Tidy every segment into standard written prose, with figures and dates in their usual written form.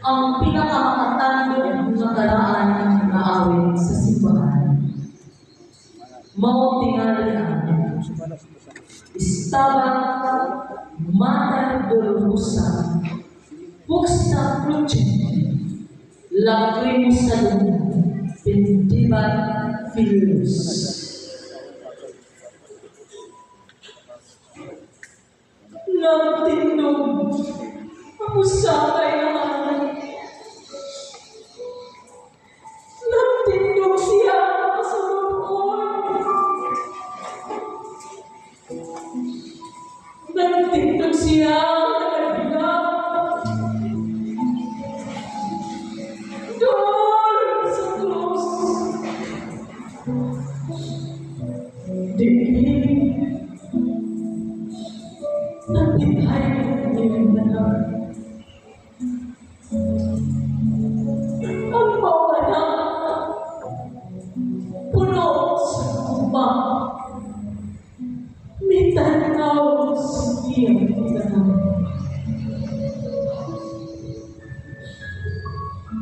Ang pinakamakatandog nga karaan nga awit sa simbahan. Mao tingali ang "Stabat Mater Dolorosa, Juxta Crucem, Lacrimosa Domini, Pendebat Filius." Nagtindog ang usa ka inahan. Nagtindog siya kasulod. Nagtindog siya nagbilap. Doon sa krus. Diin nagtitay ng anak. Ang mga anak puno sa kuma. Mitanaw sa iyang inahan.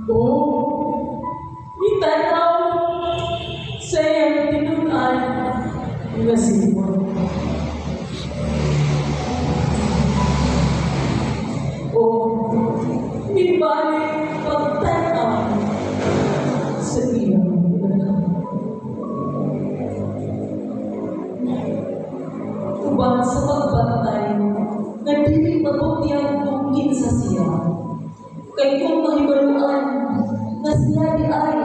O, mitanaw sa iyang tinunan nga Simon. O, mibalik pagtanaw sa iyang inahan. Uban sa pagbantay nga dili mabutyag kung kinsa siya. Kay kung mahibaluan nga siya di ay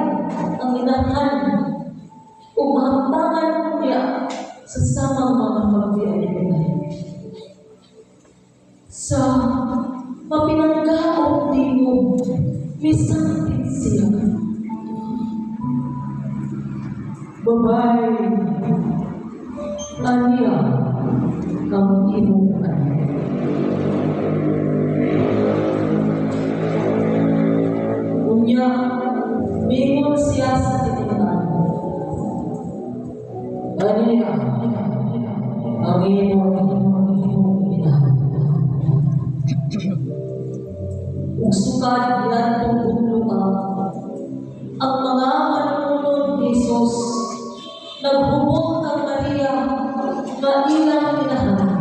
ang inahan ug mahamtangan niya sa samang mga pagbiay. Sa mapinanggaong tingog, misangpit siya. "Babay, aniya ang imong anak." Unya, mingon siya sa tinunan, "Aniya ang imong inahan." Ug sukad niadtong bugluka, ang mga manununod ni Jesus naghubot kang Maria nga ilang inahan.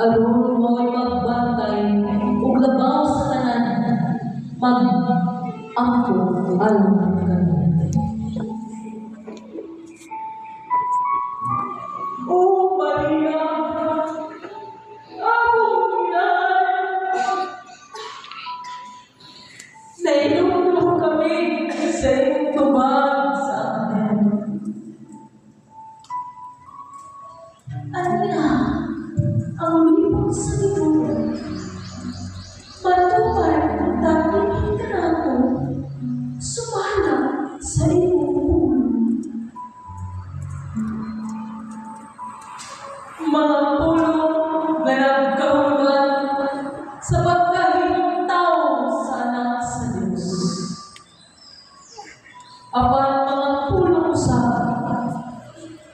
Aron mao'y magbantay ug labaw sa tanan mag-ampo alang kanila. O Maria, among inahan, nailunglo kami sa imong tubag sa amin. Aniya ang ulipon sa Ginoo. Matupad unta kini kanako sumala sa imong pulong. Mga pulong nga nagkahulugan sa pagkahimong tawo sa anak sa Dios. Apan mga pulong usab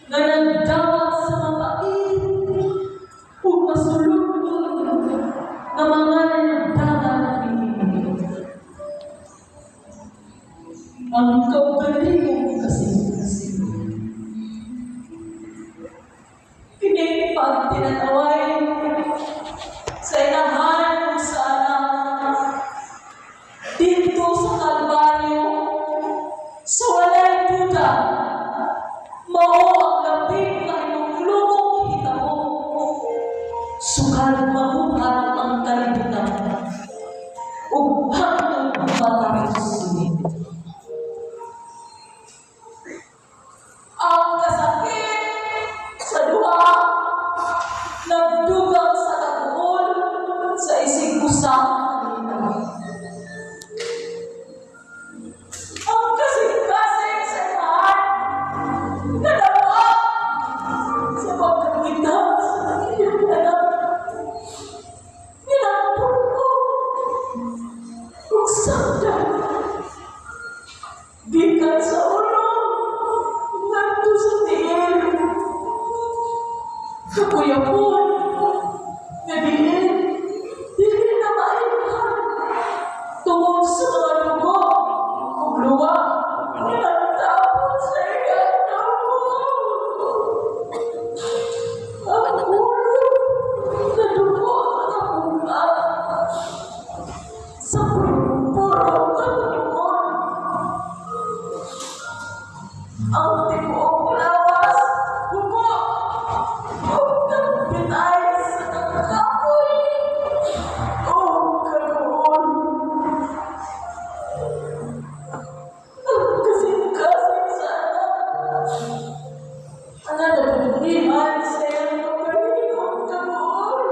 nga nagdawat sa mapait ug masuludlon nga mga nanagdagan niini. Ang kaugalingong kasing-kasing. Kini pagtinanaway sa inahan ug sa anak didto sa Kalbaryo sa walay duda mao ang labing mahinumdumong hitabo sukad mabuhat ang kalibutan ug hangtod matapos kini. Ang kasakit sa duha nagdugang sa kaguol sa isig usa kanila. Ang kasing-kasing sa inahan nadawa sa pagkakita sa iyang anak. Ginapulong ug sakdan gikan sa ulo ngadto sa tiil. Kapuyapon nga diin dili na mailhan. Tungod sa mga dugo ug luha nga nagtapon sa iyang dugo. Ang ulo na dugo nabuga sa puro katuon. Ang tibuok lawas hubo ug nagbitay sa kakapoy ug kaguol. Ang kasing-kasing sa anak ang nagpupunihan sa iyang kaugalingong kaguol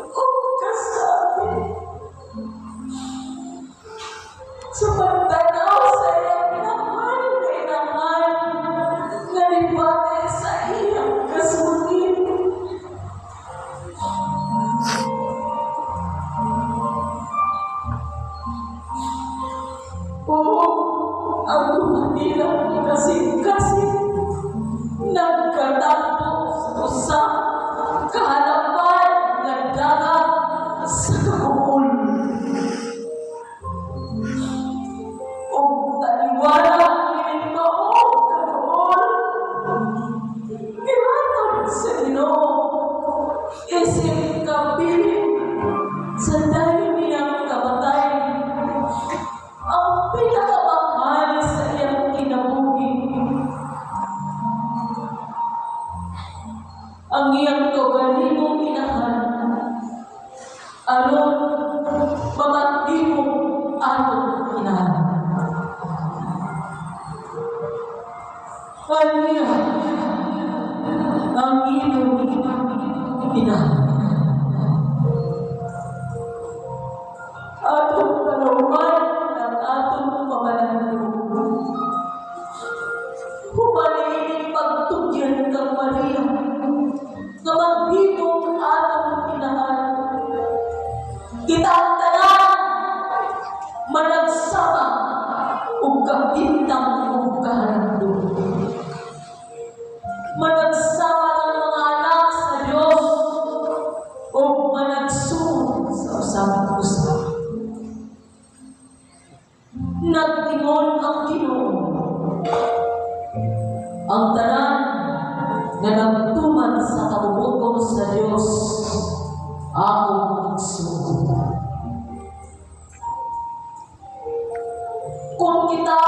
ug kasakit. Sa pagtanaw sa iyang minamahal na inahan nga nibati sa iyang kasakit. Oo, ang nilang kasing-kasing nagkatampo sa usa kahalapan nga dagat sa kaguol. Ug taliwala kining maong kaguol, gihatag sa Ginoo isip kabilin sa dayon niyang kamatay ang pinakamahal sa iyang kinabuhi, ang iyang kaugalingong inahan, aron mamahimong atong inahan. Maria, ang iyong inahan. Atong palauman ang atong pamalandong. Humaliin pagtugyan kang Maria, nga maghimong atong inahan. Kita ang tanan managsama ug kahintang ug kahalandong. Managsama ng mga anak sa Dios ug managsuon sa usang usa. Nag-ingon ang Ginoo, ang tanan nga nagtuman sa kabubut-on sa Dios akong igsuon. Kung kita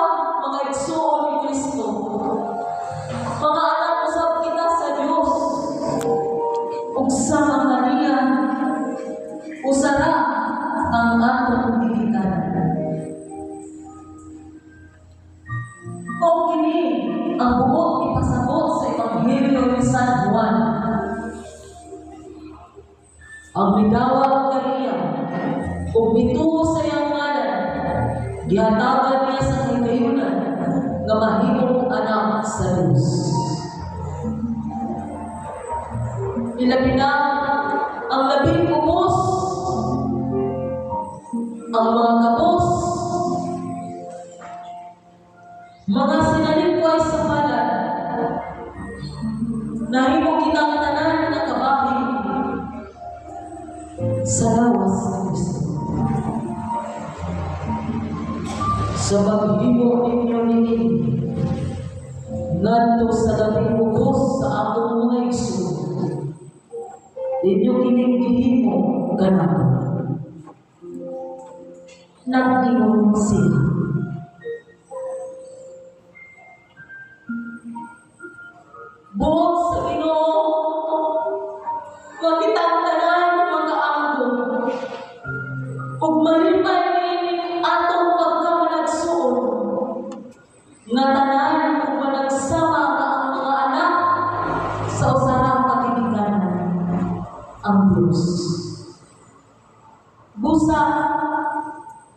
mga igsuon ni Kristo, mga anak usab kita sa Dios, ug sama kaniya usara ang atong gigikanan. Mao kini ang buot ipasabot sa Ebanghelyo ni San Juan. Ang midawat kaniya ug mituo sa iyang ngalan, gihatagan niya sa kahigayunan nga mahimong anak sa Dios. Ilabi na ang labing ubos, ang mga kapos, mga sinalikway sa palad, nahimo kitang tanan nga kabahin sa lawas ni Kristo. Sa paghimo ninyo niini, ngadto sa labing ubos sa akong mga igsoon, inyo kining gihimo kanako. Nag-ingon siya. Buot sa Ginoo nga kitang tanan makaangkon ug malipay niining atong pagkamanagsuon nga tanan ug managsama nga ang mga anak sa usa ka kaginikanan, ang Dios. Busa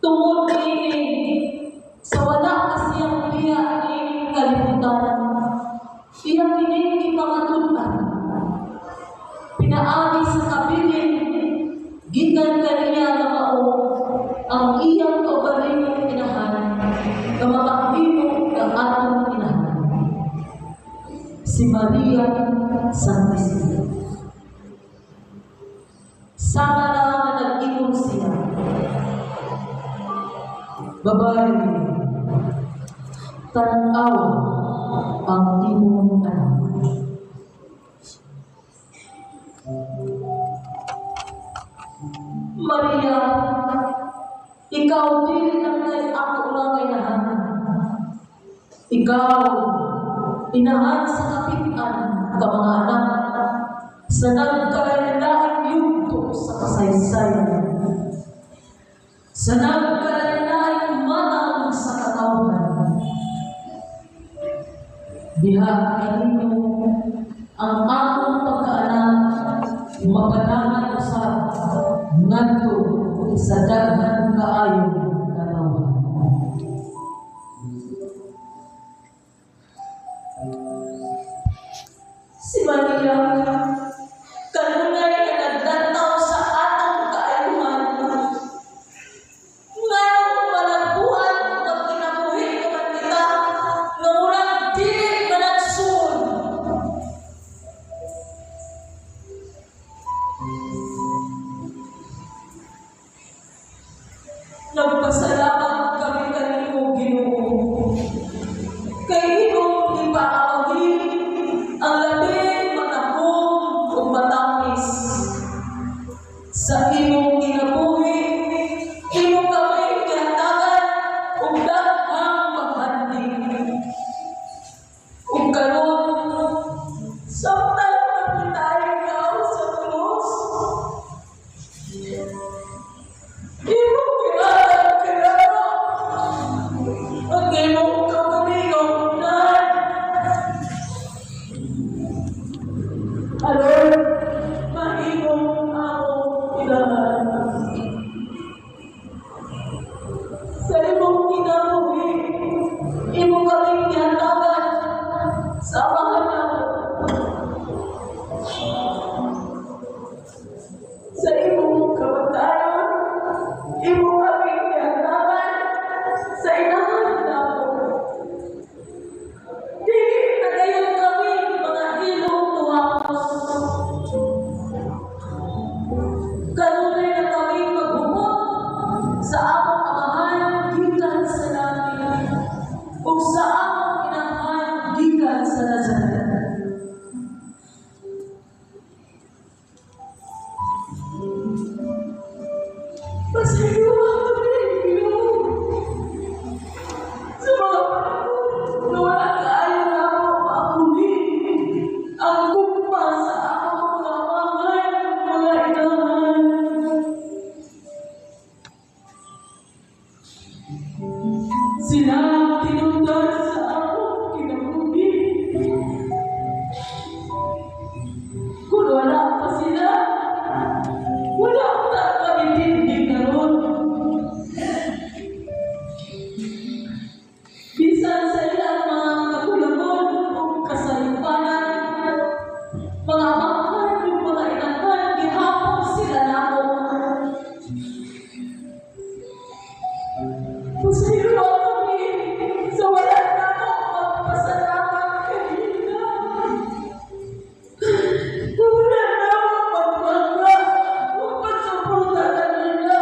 tungod niini sa wala kasiyang biya niining kalibutan, iya kining gipamatud-an pinaagi sa kabilin gikan kaniya nga mao ang iyang kaugalingong inahan nga mamahimo ang atong inahan, si Maria Santissima. Sama na nga nag-ingon siya, Babae, tan-aw ang imong anak." Maria, ikaw dili lang kay ako lang inahan. Ikaw, inahan sa kapit-an ka mga anak sa nagkalain-laing yugto sa kasaysayan. Sa nagkalain-laing matang sa katawhan. Diha kanimo ang akong pagkaanak mapadangan usab ngadto sa daghan kaayong katawhan. Si Maria, kanunay nga naglantaw sa atong kaayuhan. Nganong malagbuhan magkinabuhi naman kita nga murag dili managsuon. Nagpasalamat kami kanimo, Ginoo. Kay imong gipaagi ang labing matahom ug matamis. Sa imong kinabuhi, imo kami gihatagan og daghang paghandi. Ug karon, samtang napitay ikaw sa krus, imong gihatag kanamo ang imong kaugalingong unan. Aron mahimong among inahan. Sa imong kinabuhi, imo kaming gihatagan sa amahan namo. Sa imong kamatayon, imo kaming gihatagan sa inahan namo. Dili na dayon kami mga ilong tuwakos. Kanunay na kami maghumot sa among amahan gikan sa langit ug sa among inahan gikan sa Nazaret. Pasayloa kami, Ginoo, sa mga panahon na wala kaayo namo maapuli ang gugma sa among mga amahan ug mga inahan. Sila ang tinundan sa among kinabuhi. Kung wala pa sila, wala ta kami dinhi karon. Bisan sa ilang mga kakulangon ug kasaypanan, mga amahan ug mga inahan, gihapon sila namo. Pasayloa kami sa wala namo magpasalamat kanila. Sa wala namo magmangga ug pagsuporta kanila.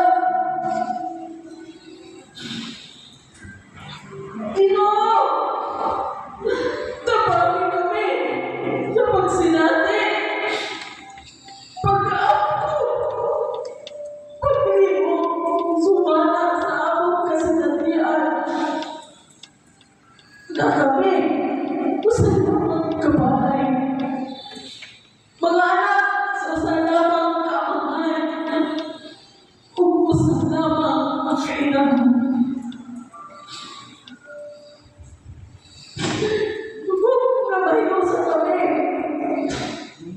Ginoo, tabangin kami sa pagsinati, pagkaampo, paghimo, sumala sa among kasinatian. Na kami, usa lamang kabahay, mga anak sa usa lamang kaamahan, ug usa lamang ang kainahan. Kung nabahiusa kami,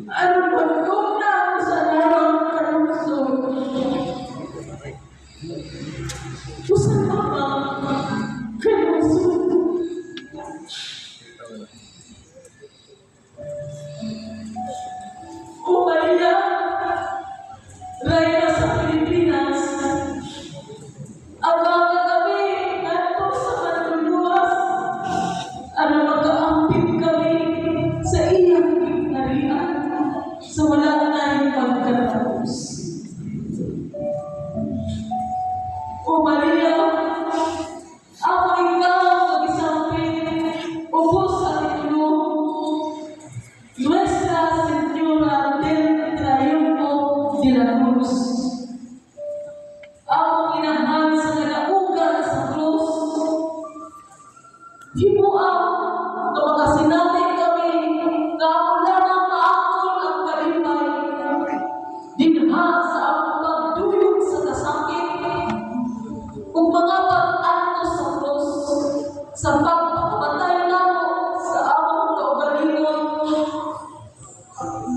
aron magtug na ang usa lamang kalungsod, usa lamang kalungsod. O Maria, Reyna sa Pilipinas, abanga kami ngadto sa manluluwas, aron magkaamping kami sa iyang gingharian sa wala nay pagkatapos. O Maria, Sa pagpakamatay namo sa among kaugalingon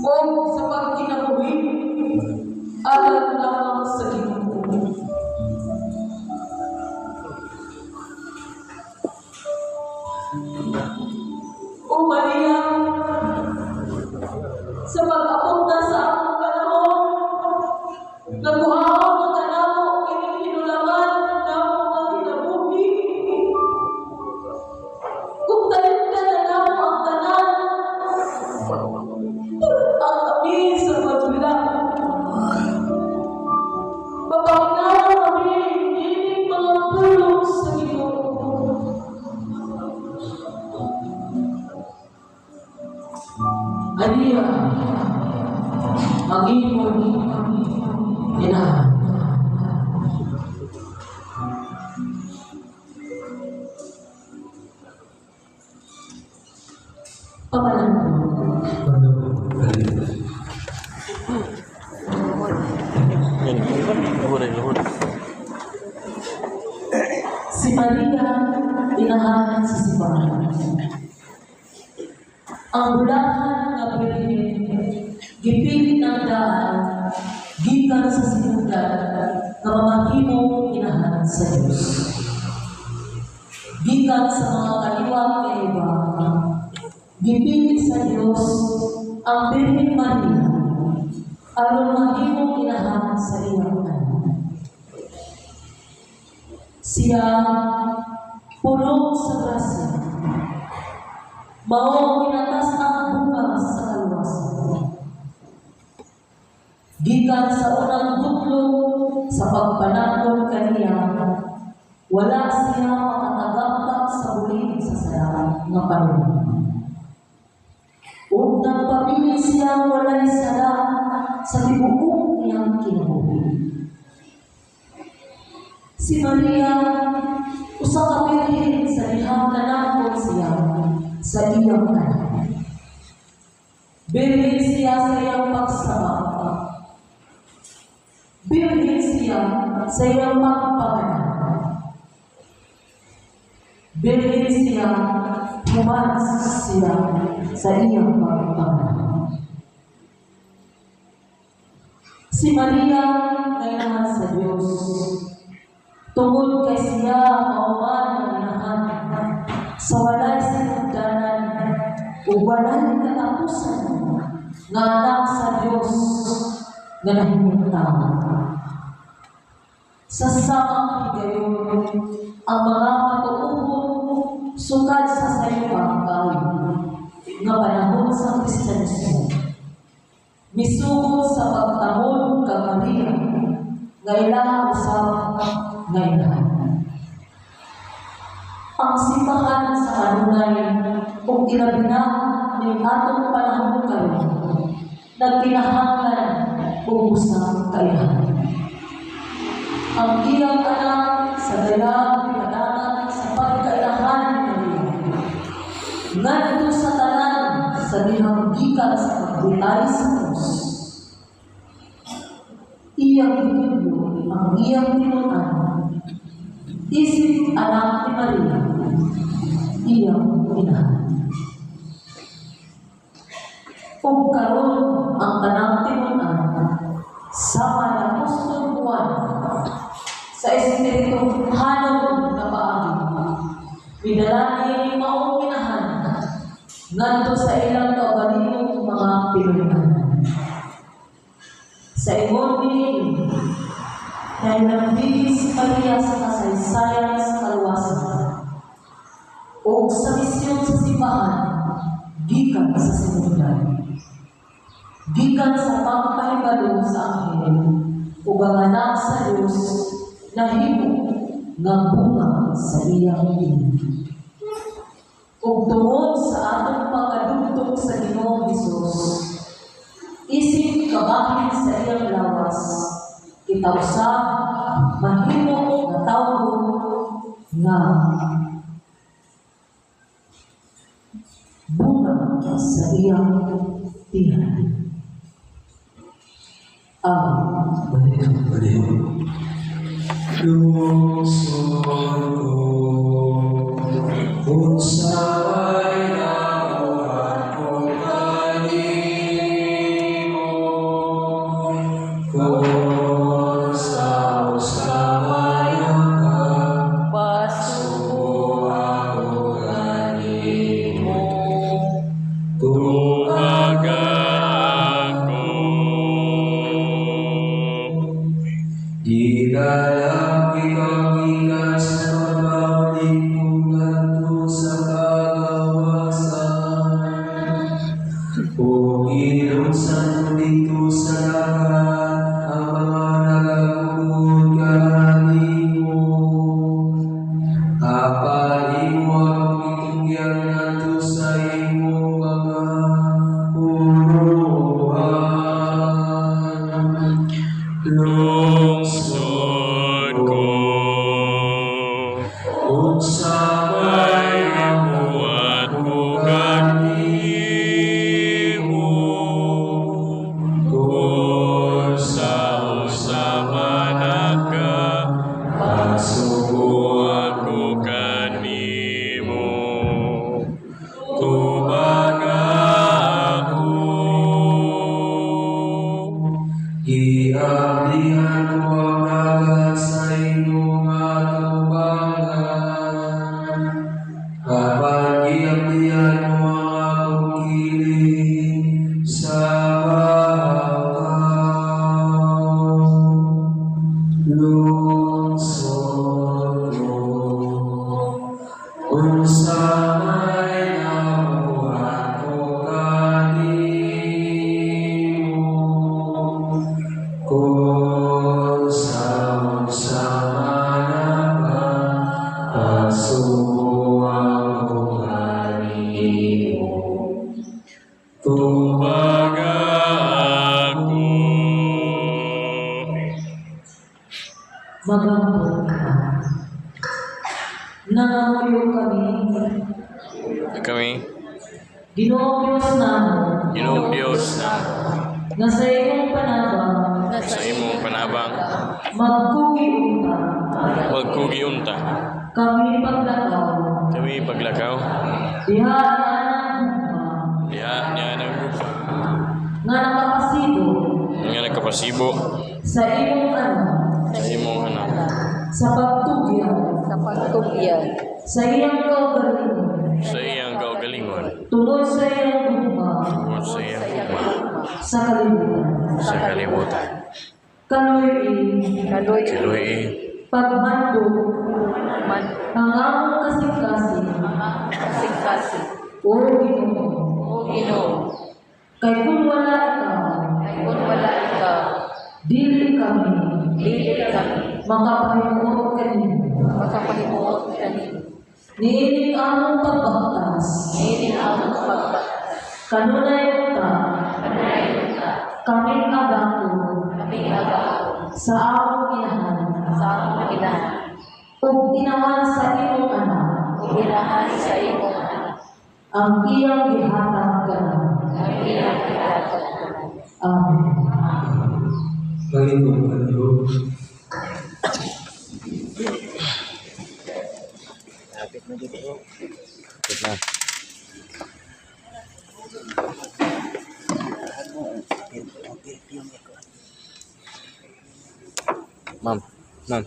o sa pagkinabuhi alang lamang sa Ginoo. O Maria, sa pag-abot na sa among panahon, nakuhaon na kanamo kining hinulaman namo nga kinabuhi. Kung talimtan na namo ang tanan, ang kami sa pagbilang. Mapahunawa kami niining mga pulong sa Ginoo. Aniya ang imong inahan. Pamanang. Si Maria, inahan sa simbahan. Ang bulahan nga birhen, gipilit ang daan, gikan sa sinugdan, nga mamahimong inahan sa Diyos. Gikan sa mga kaliwat ni Eva, gipilit sa Diyos ang Birhen Maria, aron mahimong inahan sa iyang anak. Siya puno sa grasya, mao ginatas ang bunga sa kaluwasan. Gikan sa unang butlong sa pagpanakot kaniya, wala siya makatagamtak sa bulig sa sala nga panulong. Ug nagpabilin siya walay sala sa tibuok niyang kinabuhi. Si Maria, usa ka birhen sa dihang nanakot siya sa iyang anak. Birhen siya sa iyang pagsama. Birhen siya sa iyang pagpanganak. Birhen siya, human siya sa iyang pagpanganak. Si Maria nga inahan sa Dios, tungod kay siya mao man ang inahan sa walay sinugdanan ug walay katapusan nga anak sa Dios nga nahimong tawo. Sa samang higayon, ang mga matuohon sukad sa sayopang kaayo nga panahon sa Kristiyanismo, misugot sa pagtahod kang Maria nga ilaha usab nga inahan. Ang simbahan sa kanunay ug ilabi na ning atong panahon karon nagkinahanglan og usa ka inahan. Ang iyang anak sa dayag gipadangat sa pagkailahan ni Maria ngadto sa tanan sa dihang gikan sa pagbutay sa krus. Iyang gitudlo ang iyang tinunan isip anak ni Maria, iyang inahan. Ug karon ang tanang tinunan sama ni Apostol Juan sa espirituhanon nga paagi, midala ni maong inahan ngadto sa ilang kaugalingong mga pinulungan. Sa ingon niini, nahinambigi si Maria sa kasaysayan sa kaluwasan ug sa misyon sa simbahan gikan sa sinugdan, gikan sa pagpahibalo sa anghel ug ang anak sa Dios nahimo nga bunga sa iyang tiil. Ug tungod sa atong pagkadugtong sa Ginoong Hesus, isip kabahin sa iyang lawas, kita usab mahimo nga tawgon nga bunga sa iyang tiyan. Amen. Lungsod ko, Gikan sa pagkaulikog ngadto sa kagawasan. Ug gilungsan mo didto sa dagat ang mga nagagugod kanimo. Apan imo akong gitugyan ngadto sa imong mga ulohan. Lungsod ko, Unsa may may buhat ko kanimo, kung sa usa man ka Pagsugo ako kanimo, tubaga ako. Giablihan mo ang dagat sa imong atubangan. Apan giablihan mo ang akong kilid sa bakaw. Lungsod ko, unsa may nabuhat ko kanimo, kung sa unsa man ka pagsugo ako kanimo. Tubaga ako. Mag-ampo ta. Nangangamuyo kami, Kami, Ginoong Diyos namo, Ginoong Diyos na nga sa imong panabang, sa imong panabang, magkugi unta, magkugi unta, kami paglakaw, kami paglakaw, diha nianang gugma, diha nianang gugma, nga nakapasibo, nga nakapasibo, sa imong anak, sa imong anak, sa pagtugyan, sa pagtugyan, sa iyang kaugalingon, sa iyang kaugalingon, tungod sa iyang gugma, tungod sa iyang gugma, sa kalibutan. Sa kalibutan. Kaluy-i, Kaluy Kaluy pagmando, man ang among kasing-kasing, ang kasing-kasing, O Ginoo, O Ginoo, kay kung wala ikaw, kay kung wala ikaw, dili kami dili kami makapahimuot kanimo. Makapahimuot kanimo. Niining among pagbaktas, Niini among pagbaktas, kanunay unta, kanunay unta, kaming agako kami agako sa among inahan, sa among inahan, ug inahan sa imong anak, ug inahan sa imong anak, ang iyang gihatag kanamo. Ang iyang gihatag kanamo. Amen. Panginoon kayo. Wait na. Ma'am, ma'am.